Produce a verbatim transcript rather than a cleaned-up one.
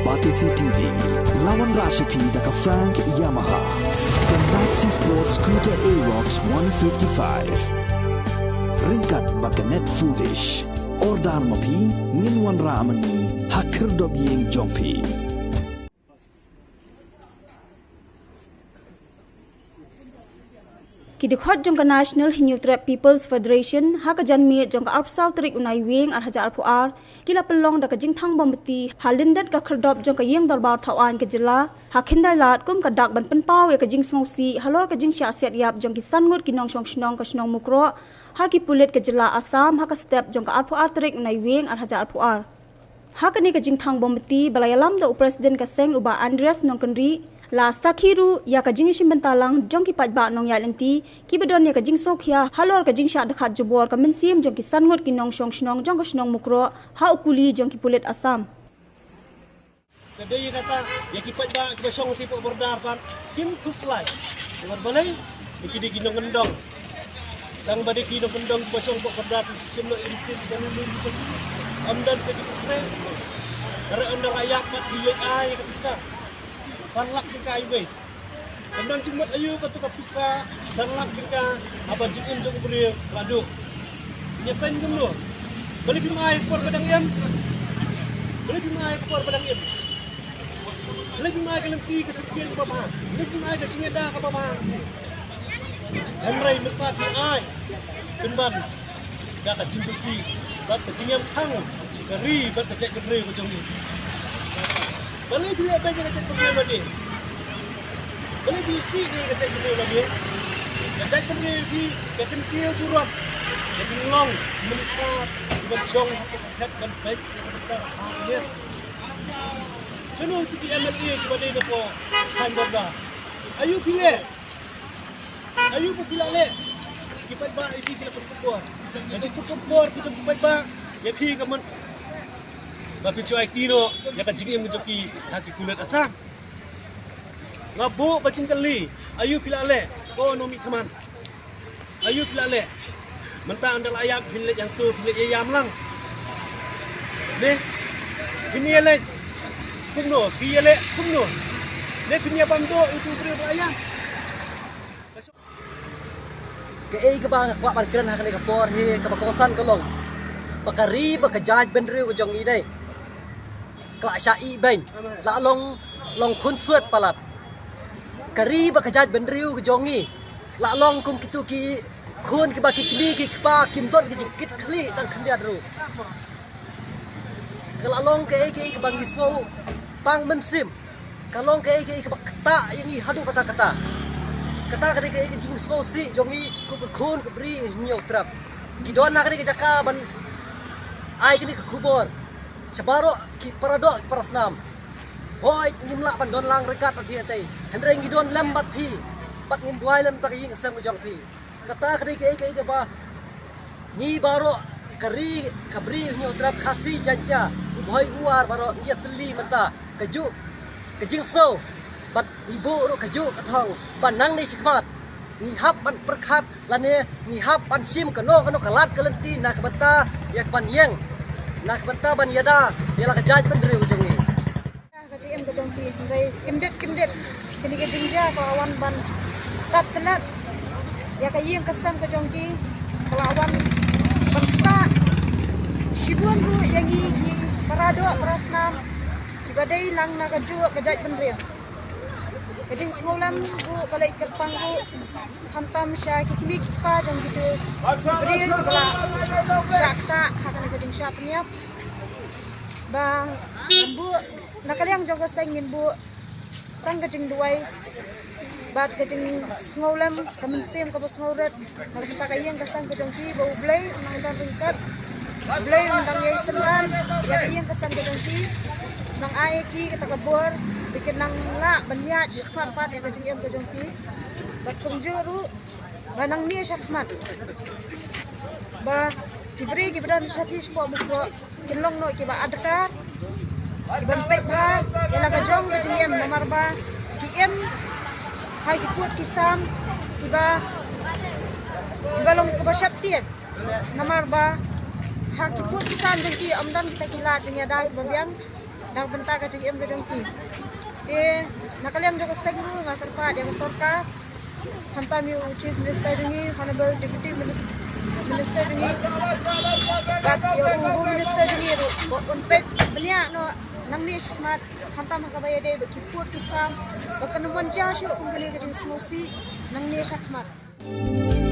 Batesi T V, la wanrah sha phi da ka Frank Yamaha, ka Maxi Sport Scooter Aerox one fifty-five. Ryngkat bad ka Net Foodish. Order ma phi, ngin wanrah ma ngi ha khyrdop ïing jong phi. Ki dkhot jong ka National Hynñiewtrep People's Federation ha ka janmiet jong ka arphew saw tarik u Naiwieng ar hajar arphew ar ki la pynlong da ka jingthang bom bati ha lyndet ka khyrdop jong ka ïing dorbar thawaiñ ka jylla ha Khyndailad kum ka dak ban pynpaw ïa ka jingsngewsih halor ka jingshah siat ïap jong ki san ngut ki nongshong shnong ka shnong Mukroh ha ki pulit ka jylla Assam ha ka step jong ka arphew ar tarik u Naiwieng ar hajar arphew ar. Ha kane ka jingthang bom bati ba la ïalam da u President ka seng u Bah Andreas Nongkynrih, la sakhi ruh ïa ka jingïashim bynta lang jong ki paidbah nongïaid lynti kiba don ïa ka jingsngewkhia halor ka jingshah dkhot jubor ka mynsiem jong ki san ngut ki nongshong shnong jong ka shnong Mukroh ha u kuli jong ki pulit Assam. Ka dei kata ïa ki paidbah kiba shong hapoh border pat kim khuslai. Namar balei? Ki dei ki nongkyndong. Tang ba dei ki nongkyndong kiba shong hapoh border, shim noh ïa ki sim, ki sim, ki sim. Ym don ka jingkhuslai. Hynrei ynda la ïap pat ki leit ai ïa ka pisa. San lak tyngka ïa uwei. Ym don jingmut aïu kato ka pisa san lak tyngka haba jingim jong u briew la duh. Ïa pyn kumno? Balei phim ai ka por ba dang im? Balei phim ai ka por ba dang im? Balei phim ai ka lynti ka syrkhei kaba bha? Balei phim ai ka jingïada kaba bha? Hynrei mynta phi ai pynban da ka jingpynti bad ka jingïam thang ka ri bad ka jaitbynriew ka jong ngi. Balei phi leh beiñ ïa ka jaitbynriew lade? Balei phi isih ïa ka jaitbynriew lade? Ka jaitbynriew phi ka kyntiew burom. Ka jinglong minister ban shong ha ka phet ban peit ïa ka bynta ka ha ka miet. Shano ki M L A kiba dei na ka Border? Aïu phi leh? Aïu ba phi la leh? Ki paidbah ïa phi ki la pynkup bor. Ka jingpynkup bor ki jong ki paidbah ïa phi ka mut ba phin shu aiti noh ïa ka jingim ka jong ki ha ki pulit Assam. Nga buh ka jingkylli, aïu phi la leh? Ko Nongmihkhmat, aïu phi la leh? Mynta ynda la ïap phin leit hangto, phin leit ïa ïam lang. Ne phin ïa leit kumno? Phi ïa leh kumno? Ne phin ïa bam doh ïa uto u briew ba la ïap? Kaei kaba nga kwah ban kren ha kane ka por hi kaba kongsan ka long ba ka ri bad ka jaitbynriew ka jong ngi dei ka la shah ih beiñ, la long, long khun suet palat. Ka ri bad ka jaitbynriew ka jong ngi la long kum kito ki khun kiba ki kmie ki kpa kim don ki jingkitkhlieh tang khyndiat ruh. Ka la long kaei kaei kaba ngi sngewpang mynsiem. Ka long kaei kaei kaba ktah ïa ngi haduh katta katta. Kata ka dei kaei ka jingsngewsih jong ngi kum ka khun ka Bri Hynñiewtrep. Ngi don ha kane ka jaka ban ai kane ka khubor sha baroh ki para doh ki para snam. Hooid ngim lah ban don lang ryngkat bad phi hangtei, hynrei ngi don lem bad phi bad ngin duwai lem bad ka ïing ka sem ka jong phi. Kata ka dei kaei kaei kaba ngi baroh ka ri ka Bri Hynñiewtrep, Khasi, Jaiñtia, u Bhoi u War baroh ngi ïatylli mynta kajuh ka jingsngew bad ngi buh ruh kajuh ka thong ba nangne shakhmat ngi hap ban pyrkhat lane ngi hap ban shim kano kano ka lad ka lynti na ka bynta ïa ka ban ïeng, na ka bynta ban ïada ïa la ka jaitbynriew jong ngi. Ka jingim ka jong ki, hynrei kim dei, kim dei kine ki jingjia ka la wan ban tap tnat ïa ka ïing ka sem ka jong ki, ka la wan ban ktah shibun ruh ïa ngi ki para doh para snam kiba dei lang na kajuh ka jaitbynriew. Ka jingsngewlem ruh ka leit kyrpang ruh khamtam sha ki kmie ki kpa jong kito ki briew kiba la shah ktah ha kane ka jingshah pynïap. Ba ngin buh na ka liang jong ka seng ngin buh tang ka jingduwai bad ka jingsngewlem, ka mynsiem kaba sngewrit na ka bynta ka ïing ka sem ka jong ki, ba U Blei un nang don ryngkat, U Blei un nang ïai synran ïa ka ïing ka sem ka jong ki, nang ai ïa ki kata ka bor ba kin nang lah ban ïaid shakhmat pat ïa ka jingim ka jong ki. Bad kumjuh ruh ba nangne shakhmat ba ki briew kiba don shathie shapoh Mukroh kin long noh kiba adkar, kiban peit bha ïa la ka jong ka jingim, namar ba ki im ha ki pud ki sam kiba, kiba long kiba sheptieng, namar ba ha ki pud ki sam jong ki ym don kita ki lad jingïada kiba biang. na ka bynta ka jingim ka jong ki. Te na ka liang jong ka seng ruh nga kyrpad ïa ka sorkar, khamtam ïa u Chief Minister jong ngi, Honorable Deputy Minister, Minister jong ngi, bad ïa u Home Minister jong ngi ruh, ba un peit bniah noh nangne shakhmat, khamtam ha kaba ïadei bad ki pud ki sam, ba kan ym wan jia shuh kum kane ka jingsngewsih nangne shakhmat.